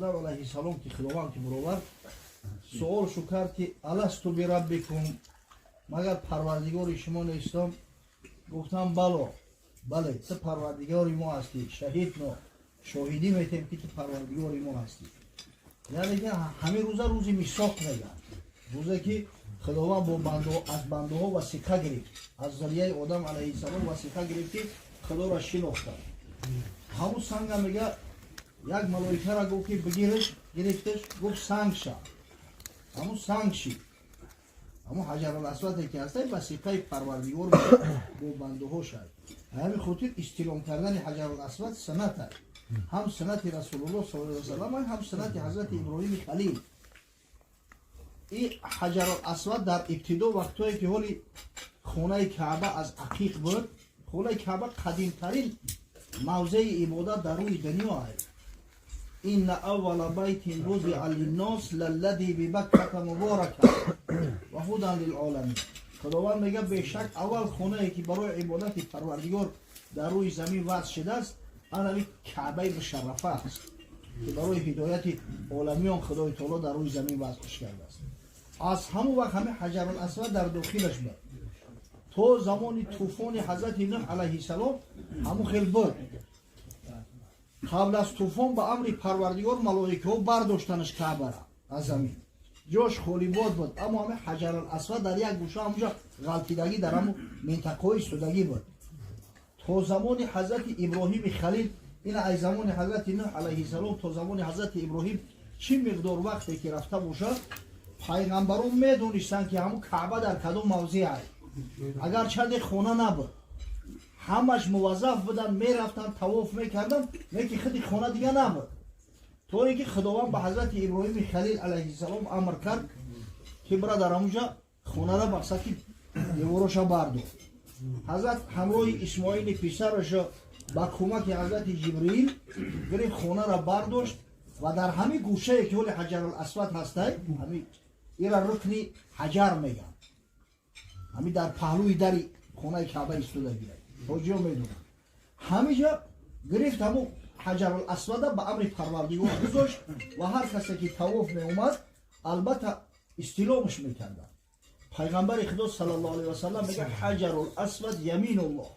Одам алайҳиссалом ки Худованд ки буровард, суолшу кард, ки ألست بربكم, магар парвардигори шумо нестам? Гуфтам: бало, бале, ту парвардигори мо ҳастӣ. شهدنا, шоҳидӣ метем, ки ту парвардигори мо ҳастӣ. Яъне ки ҳамин рӯза рӯзи мисоқ мегӯянд, рӯзе ки Худованд бо бандо аз бандаҳо васиқа гирифт, аз зарияи Одам алайҳиссалом васиқа гирифт, ки Худоро шинохтанд. Ҳамун санга, мега, як малоикара гуфт, ки бигириш. Гирифтеш, гуфт: «Санг ша». Ҳамун санг шид. Ҳамун ҳаҷарул-асваде ки ҳастай, васиқаи Парвардигор бо бандаҳо шад. Ҳамин хотир истилом кардани ҳаҷарул-асвад суннат аст, ҳам суннати Расулуллоҳ саллаллоҳу алайҳи васаллам, ҳам суннати ҳазрати Иброҳими Халил. И ҳаҷарул-асвад дар ибтидо, вақтое ки ҳоли хонаи Каъба аз ақиқ буд, хонаи Каъба қадимтарин мавзеи ибодат дар рӯи дунё аст. إن أول بيت وضع للناس للذي ببكة مباركا وهدى للعالمين. Худованд мега: бешак, аввал хонае ки барои ибодати Парвардигор дар рӯи замин вазъ шудааст, анави Каъбаи мушаррафа аст, ки барои ҳидояти оламиён Худои Таоло дар рӯи замин вазъш кардааст. Аз ҳамон вақт ҳамин ҳаҷарул-асвад дар дохилаш буд. То замони тӯфони ҳазрати Нӯҳ алайҳиссалом ҳамон хел буд. Қабл аз тӯфон ба амри Парвардигор малоикаҳо бардоштанаш Каъбара аз замин. Ҷош холибод буд, аммо ҳамин ҳаҷарул-асвад дар як гӯша ҳамуҷа ғалтидагӣ, дар ҳамун минтақаҳои истодагӣ буд то замони ҳазрати Иброҳими Халил. Ина аз замони ҳазрати Нӯҳ алайҳиссалом то замони ҳазрати Иброҳим чӣ миқдор вақте ки рафта бошад, пайғамбарон медонистанд, ки ҳамун Каъба дар кадом мавзеъ аст. Агарчанде хона набуд, ҳамаш муваззаф буданд, мерафтанд, тавоф мекарданд, лекин худи хона дига набуд, то ин ки Худованд ба ҳазрати Иброҳими Халил алайҳиссалом амр кард, ки бира, дар ҳамунҷа хонара, мақсад ки девороша бардор. Ҳазрат ҳамроҳи Исмоили писараша ба кӯмаки ҳазрати Ҷибриил гирифт, хонара бардошт ва дар ҳамин гӯшае ки ҳоли ҳаҷарул-асвад ҳастай, ҳами ира рукни ҳаҷар мегӯянд, ҳами дар паҳлӯи дари хонаи Каъба истодагия, ҳоҷиё медонанд. Ҳамиҷа гирифт, ҳамун ҳаҷарул-асвада ба амри Парвардигор гузошт ва ҳар касе ки тавоф меомад, албатта, истиломаш мекарданд. Пайғамбари Худо саллаллоҳу алайҳи васаллам мега: الحجر الأسود يمين الله.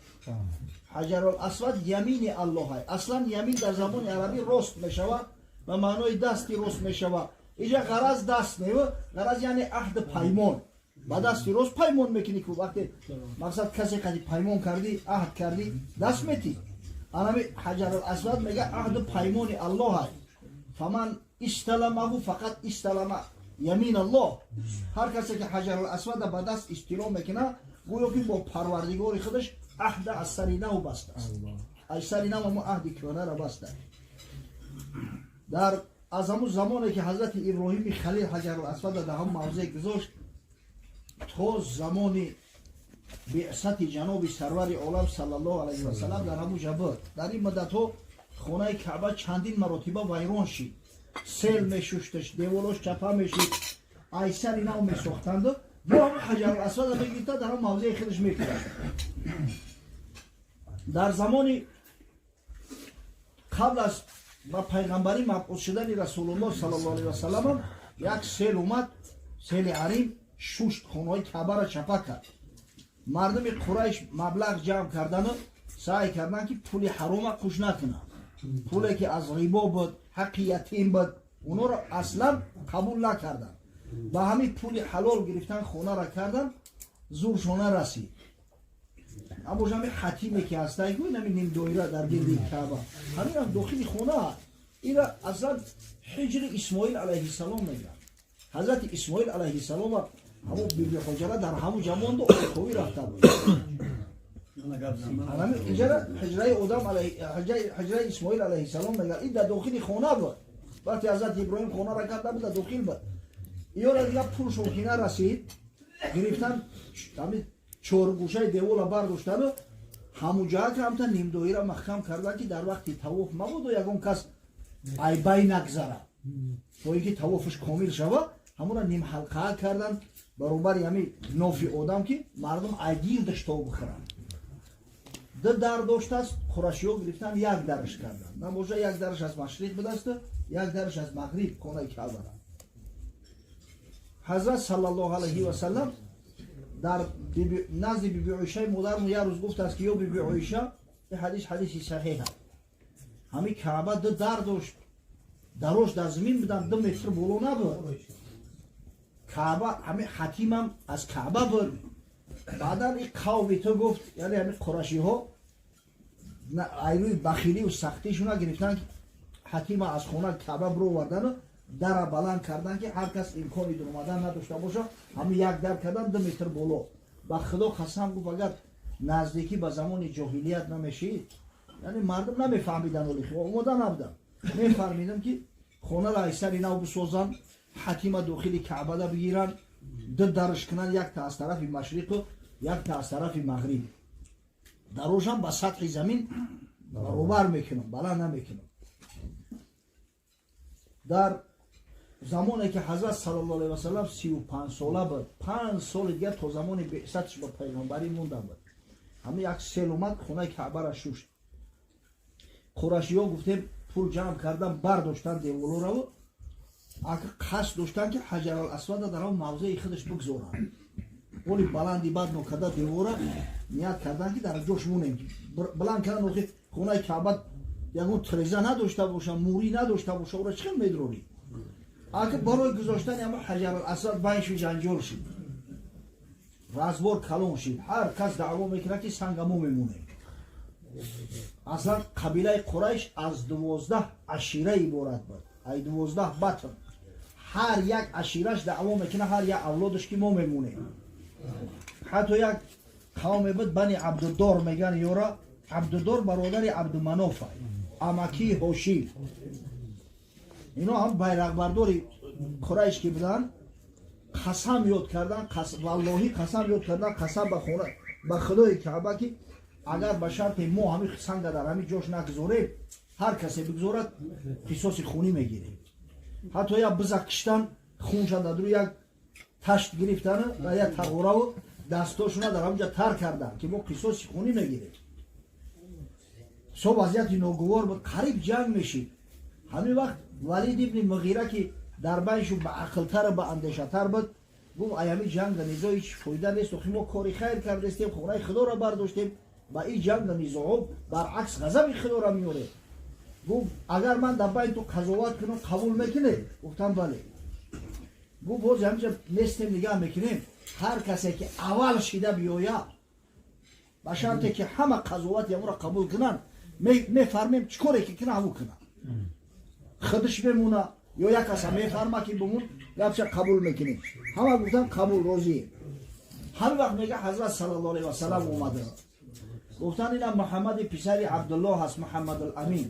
Ҳаҷарул-асвад ямини Аллоҳ. Аслан ямин дар забони арабӣ рост мешава, ба маънои дасти рост мешава. Иҷа ғараз даст не, ғараз яъне аҳду паймон. Ба дасти рост паймон мекунӣ ку, вақте, мақсад, касе қади паймон кардӣ, аҳд кардӣ, даст метӣ. Анами ҳаҷарул-асвад, мега, аҳду паймони Аллоҳ. فمن استلمه فقد استلم يمين الله. Ҳар касе ки ҳаҷарул-асвада ба даст истилом мекуна, гӯё ки бо Парвардигори худаш аҳда аз сари нав бастааст, аз сари нав ҳамо аҳди кӯҳнара баста. Дар аз ҳамун замоне ки ҳазрати Иброҳими Халил ҳаҷарул-асвада дар ҳамун мавзеъ гузошт, то замони биъсати ҷаноби сарвари олам саллаллоҳу алайҳи васалам дар ҳамун ҷа буд. Дар ин муддатҳо хонаи Каъба чандин маротиба вайрон шид, сел мешушташ, деволош чапа мешид, ай сари нав месохтанду бо ҳамун ҳаҷарул-асвада мегирифта, дар ҳамун мавзеи худаш мекунад. Дар замони қабл аз ба пайғамбарӣ мабъус шудани Расулуллоҳ саллаллоҳу алайҳи васалламам як сел омад, сели арим шушт, хонаҳои Каъбаро чапа кард. Мардуми Қурайш маблағ ҷамъ кардану саъй карданд, ки пули ҳарома қуш накунанд. Пуле ки аз рибо буд, ҳаққи ятим буд, онҳоро аслан қабул накарданд. Ба ҳамин пули ҳалол гирифтан хонара кардан, зуршона расид. Аммо ҳами ҳатиме ки ҳастай, гӯ, ҳами нимдоира дар гирди Каъба, ҳаминам дохили хона аст. Ира аслан ҳиҷри Исмоил алайҳиссалом мегӯянд. Ҳазрати Исмоил алайҳиссалом ҳамон биби Ҳоҷара дар ҳамун ҷа монду оковӣ рафта буд. Ҳамин иҷара ҳиҷраи одам, ҳиҷраи Исмоил алайҳиссалом мегӯяд. Ин дар дохили хона буд. Вақте ҳазрати Иброҳим хонара карда буд, дар дохил буд. Иёра дига пулшон ки нарасид, гирифтан, ҳамин чоргӯшаи девола бардоштану ҳамуҷаа камта нимдоира маҳкам кардан, ки дар вақти тавоф мабодо ягон кас айбай нагзарад, то ин ки тавофаш комил шава. Ҳамуна нимҳалқаа кардан баробари ҳами нофи одам, ки мардум айгирдаш то бихӯранд. Ду дар доштааст, қурашиҳо гирифтан, як дараш кардан. Набоша, як дараш аз машриқ будасту. як дарш аз мағриб хонаи Каъбара. Ҳазрат саллаллоҳу алайҳи васаллам дар назди Биби Оишаи модармон як рӯз гуфтааст, ки ё Биби Оиша, ин ҳадис ҳадиси саҳеҳ аст, ҳамин Каъба ду дар дошт, дарош дар замин будан, 2 метр боло набуд Каъба, ҳамин ҳатимам аз Каъба буд. Баъдан ин қавми ту гуфт, яъне ҳамин қурашиҳо айрӯи бахилию сахтишуна гирифтан, ҳатима аз хона Каъба бировардану дара баланд кардан, ки ҳар кас имкони дуромадан надошта боша. Ҳамин як дар кардан 2 метр боло. Ба Худо қасам, гуфт, агар наздикӣ ба замони ҷоҳилият намешид, яъне мардум намефаҳмидан, оли омода набуданд, мефаҳмидам, ки хонаро аз сари нав бисозанд, ҳатима дохили Каъбада бигиранд, ду дарш кунанд, якта аз тарафи машриқу якта аз тарафи мағриб, дарошам ба сатҳи замин баробар мекунам, баланд намекунам. Дар замоне ки ҳазрат саллаллоҳу алайҳи васаллам 35 сола буд, 5 соли дигар то замони беъсатиш ба пайғамбарӣ монда буд, ҳамин як сел омад, хонаи Каъбара шушт. Қурашиҳо, гуфтем, пул ҷамъ кардан, бардоштан деволораву ака қасд доштан, ки Ҳаҷарал Асвада дар он мавзеи худаш бигзоранд. Оли баланди бад нокарда девора ният кардан, ки дар ҷош монем, баланд кардан. Охи хонаи Каъба ягон треза надошта боша, мурӣ надошта боша, ора чӣ хел медрорӣ? Ака барои гузоштани ҳамо Ҳаҷарал Асвад байншу ҷанҷол шид, разбор калон шид. Ҳар кас даъво мекунад, ки санга мо мемонем. Аслан қабилаи Қурайш аз 12 ашира иборат буд, ай 12 батн. Ҳар як ашираш даъво мекунад, ҳар як авлодаш, ки мо мемонем. Ҳатто як қавме буд, Бани Абдудор меган ёра. Абдудор бародари Абдуманофа, амакии Ҳошим. Ино ҳам байрақбардори Қурайш ки буданд, қасам ёд кардан, валлоҳӣ қасам ёд кардан, қасам ба хона, ба Худои Каъба, ки агар ба шарте мо ҳамин санга дар ҳамин ҷош нагузорем, ҳар касе бигузорад, қисоси хунӣ мегирем. Ҳатто як биза киштан, хунша дар рӯи як ташт гирифтану ва як тағораву дастошуна дар ҳамҷа тар кардан, ки мо қисоси хунӣ мегирем. Со вазъияти ногувор буд, қариб ҷанг мешид. Ҳамин вақт Валид ибни Муғира, ки дар байншу ба ақлтару ба андешатар буд, гуфт: ай ҳамин ҷанга низоъ ҳеҷ фоида нест. Охи мо кори хайр кардастем, хонаи Худоро бардоштем, ба ин ҷанга низоъҳо баръакс ғазаби Худоро меорем. Гуфт: агар ман дар байни ту қазоват кунам, қабул мекунед? Гуфтам: бале. Гуфт: боз ҳаминҷа нестем, нигаҳ мекунем, ҳар касе ки аввал шида биёяд, ба шарте ки ҳама қазовати ҳамонро қабул кунанд, мефармем, чӣ коре ки кунад, ҳамун кунад, худаш мемона ё як каса мефарма, ки бимун, гапша қабул мекунем. Ҳама гуфтан: қабул, розием. Ҳамин вақт, мега, ҳазрат саллаллоҳу алайҳи васаллам омада гуфтан: ина Муҳаммади писари Абдуллоҳ ҳаст, Муҳаммадул Амин,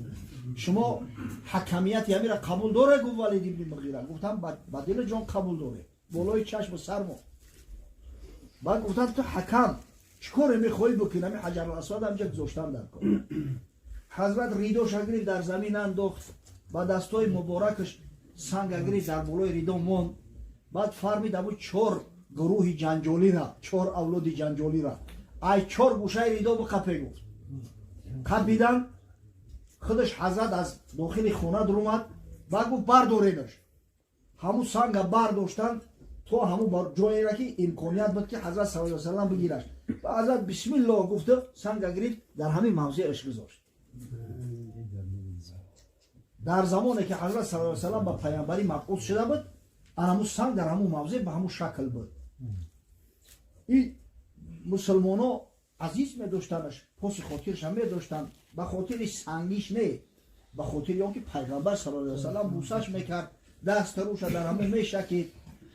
шумо ҳакамияти ҳамира қабул доре? Гуфт Валид ибни Муғира. Гуфтам: ба дилу ҷон қабул доре, болои чашму сармо. Баъд гуфтан: ту ҳакам, чӣ коре мехоҳӣ бикунӣ? Ҳамин Ҳаҷарул Асвад ҳамҷа гузоштан дар кор. Ҳазрат ридоша гирифт, дар замин андохт, ба дастҳои муборакаш санга гирифт, дар болои ридо монд. Баъд фармид: абу чор гурӯҳи ҷанҷолира, чор авлоди ҷанҷолира ай чор гӯшаи ридо биқапе, гуфт. Қапидан. Худаш ҳазрат аз дохили хона дурумад. Баъд гуфт: бардоренаш. Ҳамун санга бардоштан то ҳамун ҷоера, ки имконият буд, ки ҳазрат саллаллоҳу салам бигираш. Ба ҳазрат бисмиллоҳ гуфта, санга гирифт, дар ҳамин мавзеъаш гузошт. Дар замоне ки ҳазрат саллаллоҳу салам ба паямбарӣ мабъус шуда буд, ан ҳамун санг дар ҳамун мавзеъ ба ҳамун шакл буд. И мусулмоно азиз медоштанаш, поси хотирша медоштанд, ба хотири сангиш не, ба хотири он ки пайғамбар саллаллоҳу алайҳи васаллам бусаш мекард, даст руша дар ҳамун мешакид.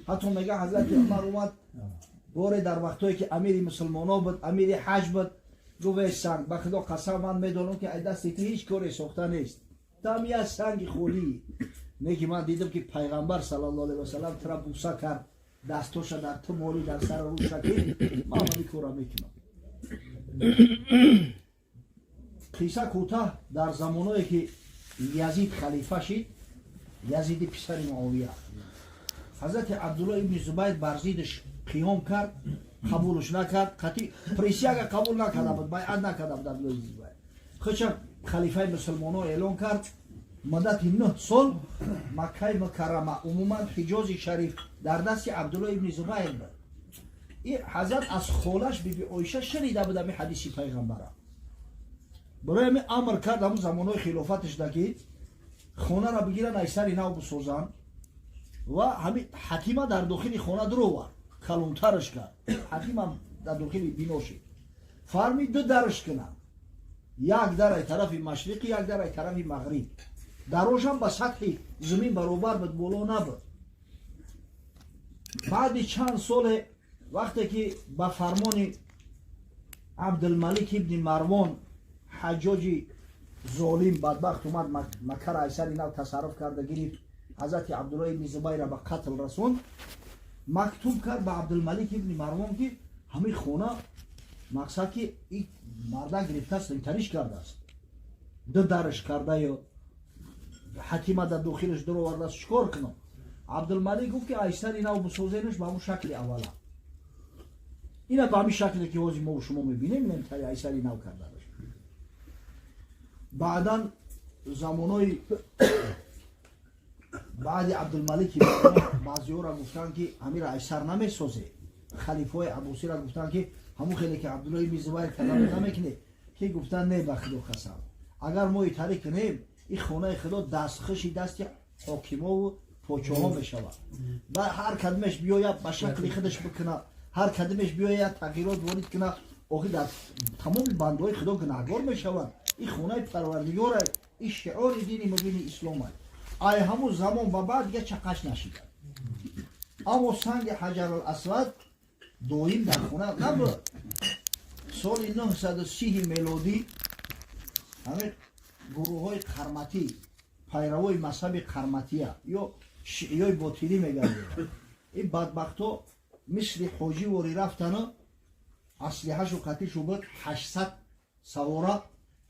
Ҳатто мега, ҳазрати Умар омад боре, дар вақтое ки амири мусулмоно буд, амири ҳаҷ буд, гуфт: эй санг, ба Худо қасам, ман медонам, ки ай дасти ту ҳеҷ коре сохта нест, там як санги холӣ не, ки ман дидам, ки пайғамбар саллаллоҳу алайҳи васаллам тура буса кард, дастоша дар ту молӣ, дар сара рӯ шакид, ман ҳамин кора мекунам. Қисса кӯтаҳ, дар замоное ки Язид халифа шид, Язиди писари Муовия, ҳазрати Абдулло ибни Зубайр бар зиддаш қиём кард, қабулш накард, қатъи присяга қабул накарда буд, байъат накарда буд. Абдулло ибни Зубайр худша халифаи мусулмоно эълон кард. Муддати 9 сол Маккаи Мукаррама, умуман Ҳиҷози Шариф дар дасти Абдулло ибни Зубайр буд. И ҳазрат аз холаш Биби Оиша шунида буд ами ҳадиси пайғамбара. Барои ҳами амр кард ҳамун замонҳои хилофаташда, ки хонара бигиран, ай сари нав бисозанд ва ҳами ҳатима дар дохили хона дуровард, калонтараш кард. Ҳатимам дар дохили бино шид. Фармид, ду дарш кунанд: як дар ай тарафи машриқи, як дар ай тарафи мағриб. Дарошам ба сатҳи замин баробар буд, боло набуд. Баъди чанд соле, вақте ки ба фармони Абдулмалик ибни Марвон, Ҳаҷоҷи золим, бадбахт омад, Маккара ай сари нав тасарруф карда гирифт, ҳазрати Абдулло ибни Зубайра ба қатл расонд. Мактуб кард ба Абдулмалик ибни Марвон, ки ҳамин хона, мақсад ки и марда гирифтааст, интариш кардааст, ду дарш кардаю ҳатима дар дохилаш дуровардааст, чӣ кор кунам? Абдулмалик гуфт, ки ай сари нав бисозенаш, ба ҳамун шакли аввала. Ина ба ҳамин шакле ки ҳозир мо шумо мебинем, интари ай сари нав карданаш. Баъдан замонои баъди Абдулмалики баъзиҳоро гуфтанд, ки ҳамира ай сар намесозе. Халифаҳои аббосиро гуфтанд, ки ҳамун хеле ки Абдулло ибни Зубайр карда намекунед? Ки гуфтанд: «Не, ба Худо қасам, агар мо итари кунем, ин хонаи Худо дастхуши дасти ҳокимову почоҳо мешавад ва ҳар кадомеш биёяд, ба шакли худаш бикунад, ҳар кадомеш биёяд, тағйирот ворид кунад, охир дар тамоми бандаҳои Худо гунаҳгор мешавад. Ин хонаи Парвардигора, ин шиори дини мубини ислом аст». Ай ҳамун замон ба баъд дига чақаш нашидад. Аммо санги Ҳаҷарул Асвад доим дар хона набуд. Соли 930 мелодӣ ҳамин гурӯҳҳои қарматӣ, пайравои мазҳаби қарматия ё шииёи ботинӣ мегардед, ин бадбахтҳо мисли ҳоҷӣ ворӣ рафтану аслиҳашу қатишу буд, 800 савора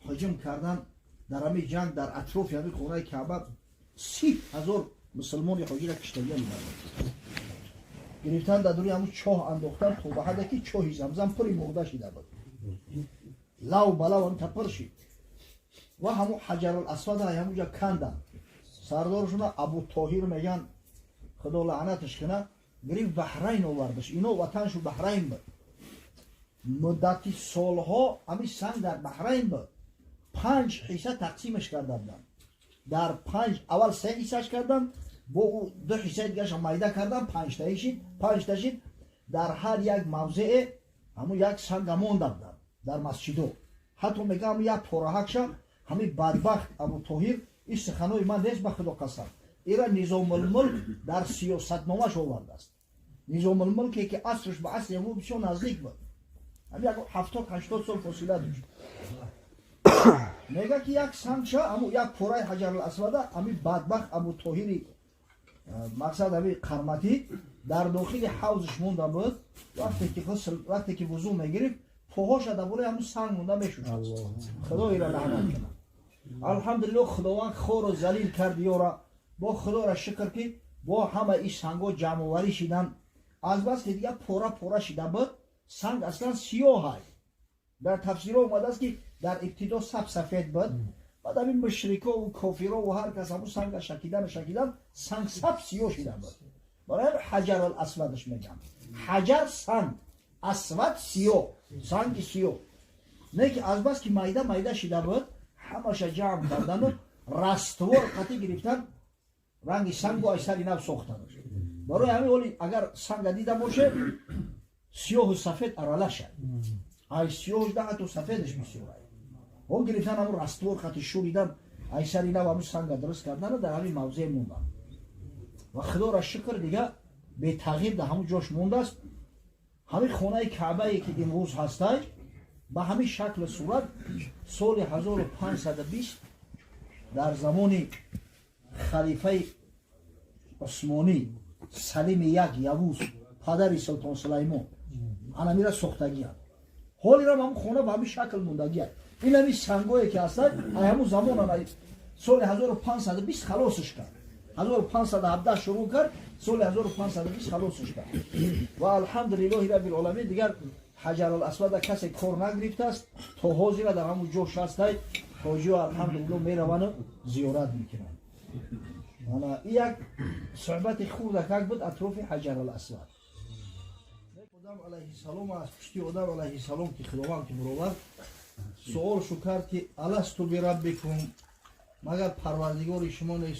ҳуҷум кардан. Дар ҳамин ҷанг дар атрофи ҳамин хонаи Каъба 30 000 мусулмони ҳоҷира киштагиан гирифтан, дар дури ҳамун чоҳ андохтан, то ба ҳадде ки чоҳи Замзам пури мурда шида буд, лав ба лав ҳамин пур шид ва ҳамун Ҳаҷарул Асвада ҳамунҷа кандан. Сардоршуна Абу Тоҳир меган, Худо лаънаташ кина, гирифт, Баҳрайн овардаш. Ино ватаншу Баҳрайн буд. Муддати солҳо ҳамин санг дар Баҳрайн буд. Панҷ ҳисса тақсимаш карда буданд. Дар панҷ аввал се ҳиссаш кардан, бо ду ҳиссаи дигараша майда кардан, панҷтаи шид, панҷта шид. Дар ҳар як мавзее ҳамун як санга монда буданд дар масҷидо. Ҳатто мегӯям, ҳамун як пораҳакша ҳамин бадбахт Абу Тоҳир, ин суханои ман нест, ба Худо қасам, ира Низомулмулк дар сиёсатномаш овардааст. Низомулмулке ки асрш ба асри ҳамун бисёр наздик буд, ҳамин як 70-80 сол фосила дошт, мега, ки як сангша, ҳамун як пораи Ҳаҷарул Асвада, ҳамин бадбахт Абу Тоҳири, мақсад ҳамин қарматӣ, дар дохили ҳавзш монда буд. Вақте ки ғусл, вақте ки вузӯ мегирифт, поҳоша дар болои ҳамун санг монда мешушт. Худо ира лаънат кунад. Алҳамдулилло, Худованд хору залил кард ёра. Бо Худоро шукр, ки бо ҳама ин сангҳо ҷамъоварӣ шидан. Азбаски дига пора пора шида буд, санг аслан сиёҳай. Дар тафсирҳо омадааст, ки дар ибтидо саб сафед буд, баъд ҳамин мушрикову кофирову ҳар кас ҳамун санга шакидану шакидан, санг саб сиёҳ шида буд. Барои ҳамин Ҳаҷарал Асвадаш мегӯям. Ҳаҷар санг, асвад сиёҳ, санги сиёҳ. Не ки азбаски майда майда шида буд, ҳамаша ҷамъ кардану раствор қатӣ гирифтан, ранги сангу ай сари нав сохтан. Барои ҳамин оли агар санга дида боше, сиёҳу сафед аралаша, ай сиёҳш да ҳатто сафедаш бисёр. О гирифтан, ҳамун раствор қати шӯридан, ай сари нав ҳамун санга дуруст кардану дар ҳамин мавзеъ мондан. Ва Худоро шукр, дига бетағйир дар ҳамун ҷош мондааст. Ҳамин хонаи Каъбае ки имрӯз ҳастай, ба ҳамин шаклу сурат соли 1520 дар замони халифаи Усмонӣ Салими Як Явуз, падари Султон Сулаймон, анамира сохтагианд. Ҳолирам ҳамун хона ба ҳамин шакл мондагианд. Ин ҳамин сангое ки ҳастад, ай ҳамун замон, соли 1520 халосш кард. 1517 шурӯъ кард, соли 1520 халосш кард. Ва алҳамдулиллоҳи раббил оламин, дигар Ҳаҷарул Асвада касе кор нагирифтааст, то ҳозира дар ҳамун ҷош ҳастай. Тоҷиҳо, алҳамдулилло, меравану зиёрат мекунанд. Ана як суҳбати хурдакак буд атрофи Ҳаҷар Асвад. Одам алайҳиссалом, аз пушти Одам алайҳиссалом ки Худованд ки баровард, суол шу кард, ки ألست بربكم, магар парвардигори шумо нест?